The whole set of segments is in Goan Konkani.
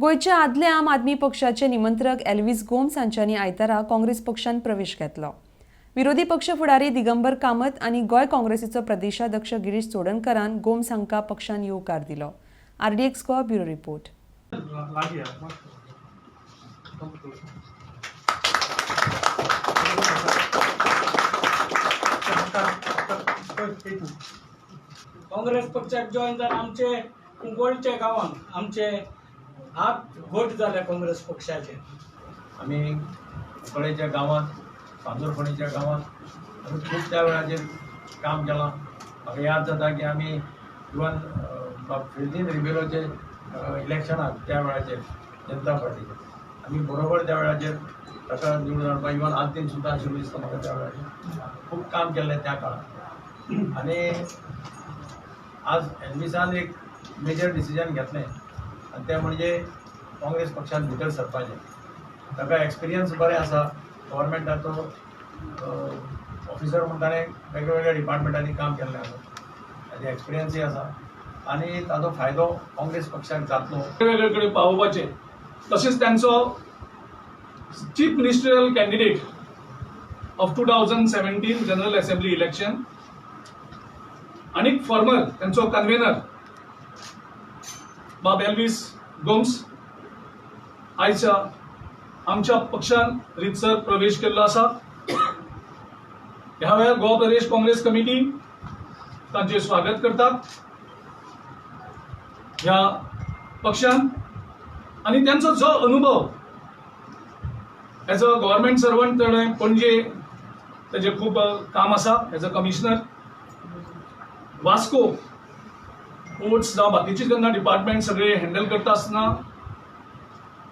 गोंयचे आदले आम आदमी पक्षाचे निमंत्रक एल्वीस गोम्स हांच्यांनी आयतारा काँग्रेस पक्षान प्रवेश घेतलो. विरोधी पक्ष फुडारी दिगंबर कामत आनी गोंय काँग्रेसीचो प्रदेशाध्यक्ष गिरीश चोडणकरान गोम्स हांकां पक्षान येवकार दिलो. RDX Goa, bureau report. लागीं या. काँग्रेस पक्षाक जॉईन जावन आमचे कुंकळच्या गांवांत आमचे हात घट जाले काँग्रेस पक्षाचे. आमी कुंकळेच्या गांवांत, पांजरफणीच्या गांवांत आमी खूब त्या वेळाचेर काम केलां. म्हाका याद जाता की आमी इवन फेर्दीन रिबेलोचे इलेक्शनाक त्या वेळाचेर जनता पार्टीचे आमी बरोबर त्या वेळाचेर ताका निवडून हाडपाक, इवन आल्तीन सुद्दां आशिल्लो दिसता म्हाका त्या वेळाचेर, खूब काम केल्लें त्या काळार. आनी आज एल्विसान एक मेजर डिसिजन घेतलें आनी तें म्हणजे काँग्रेस पक्षान भितर सरपाचें. ताका एक्सपिरियन्स बरें आसा. गव्हर्मेंटाचो ऑफिसर म्हूण ताणें वेगळ्या वेगळ्या डिपार्टमेंटांनी काम केल्लें आसा. ताजे एक्सपिरियन्सूय आसा आनी ताजो फायदो काँग्रेस पक्षाक जातलो. वेगवेगळे कडेन पावोवपाचें, तशेंच तांचो chief ministerial candidate of 2017 General Assembly election आनी फॉर्मर तांचो कन्वेनर बाब एल्वीस गोम्स आयच्या आमच्या पक्षान रितसर प्रवेश केल्लो आसा. ह्या वेळार गोवा प्रदेश काँग्रेस कमिटी तांचें स्वागत करतात ह्या पक्षान आनी त्यांचो जो अनुभव एज अ गव्हर्मेंट सर्वंट, ताणें पणजे तेजें खूब काम आसा as a commissioner, Vasco ports जावं बाकीचे जेन्ना डिपार्टमेंट सगळे हँडल करता आसतना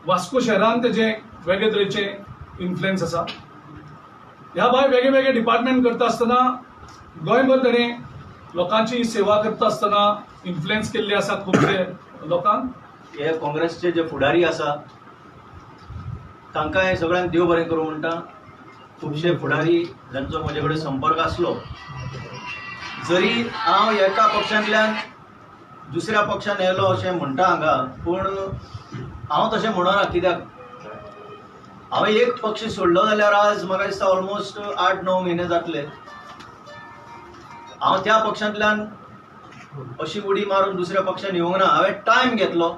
वास्को शहरान तेजें वेगळे तरेचे इन्फ्लुएन्स आसा. ह्या भायर वेगळे वेगळे डिपार्टमेंट करता आसतना गोंयभर ताणें लोकांची सेवा करता आसतना इन्फ्लुएन्स केल्ली आसा खुबशे लोकांक. हे काँग्रेसचे जे फुडारी आसा, तांकां हे सगळ्यांक देव बरें करूं म्हणटा. खुबशे फुडारी जांचो म्हजे कडेन संपर्क आसलो, जरी हांव एका पक्षांतल्यान दुसऱ्या पक्षान येयलो अशें म्हणटा हांगा, पूण हांव तशें म्हणना. कित्याक हांवें एक पक्ष सोडलो जाल्यार आज म्हाका दिसता ऑलमोस्ट 8-9 म्हयने जातले. हांव त्या पक्षांतल्यान अशी उडी मारून दुसऱ्या पक्षान येवंक ना. हांवें टायम घेतलो.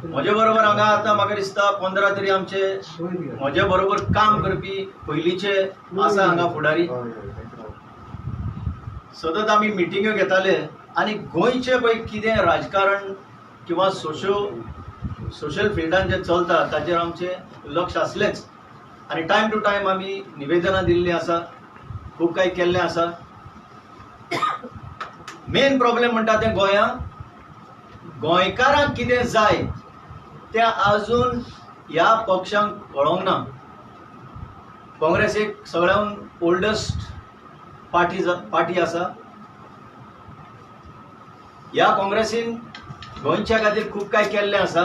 म्हजे बरोबर हांगा आतां म्हाका दिसता 15 तरी आमचे म्हजे बरोबर काम करपी पयलींचे आसा हांगा फुडारी. सतत आमी मिटिंग्यो घेताले आनी गोंयचें पळय कितें राजकारण किंवा सोशल फिल्डान जें चलता ताचेर आमचें लक्ष आसलेंच आनी टायम टू टायम आमी निवेदनां दिल्लीं आसा, खूब कांय केल्लें आसा. मेन प्रॉब्लेम म्हणटा तें गोंयांत गोंयकारांक कितें जाय तें अजून ह्या पक्षांक कळोंक ना. काँग्रेस एक सगळ्यान ओल्डस्ट पार्टी आसा. ह्या काँग्रेसीन गोंयच्या खातीर खूब कांय केल्लें आसा,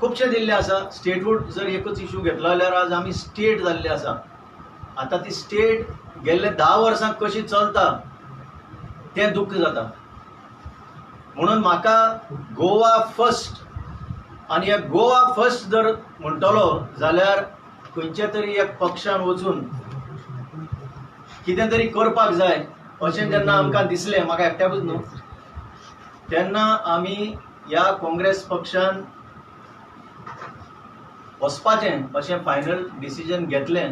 खुबशें दिल्लें आसा. स्टेटहूड जर एकूच इशू घेतलो जाल्यार आज आमी स्टेट जाल्ले आसा. आतां ती स्टेट गेल्ले 10 वर्सां कशी चलता तें दुख्ख जाता. म्हणून म्हाका गोवा फर्स्ट आनी हे गोवा फर्स्ट जर म्हणटलो जाल्यार खंयच्या तरी एक पक्षान वचून कितें तरी करपाक जाय अशें जेन्ना आमकां दिसलें, म्हाका एकट्याकूच न्हू, तेन्ना आमी ह्या काँग्रेस पक्षान वचपाचें अशें फायनल डिसिजन घेतलें.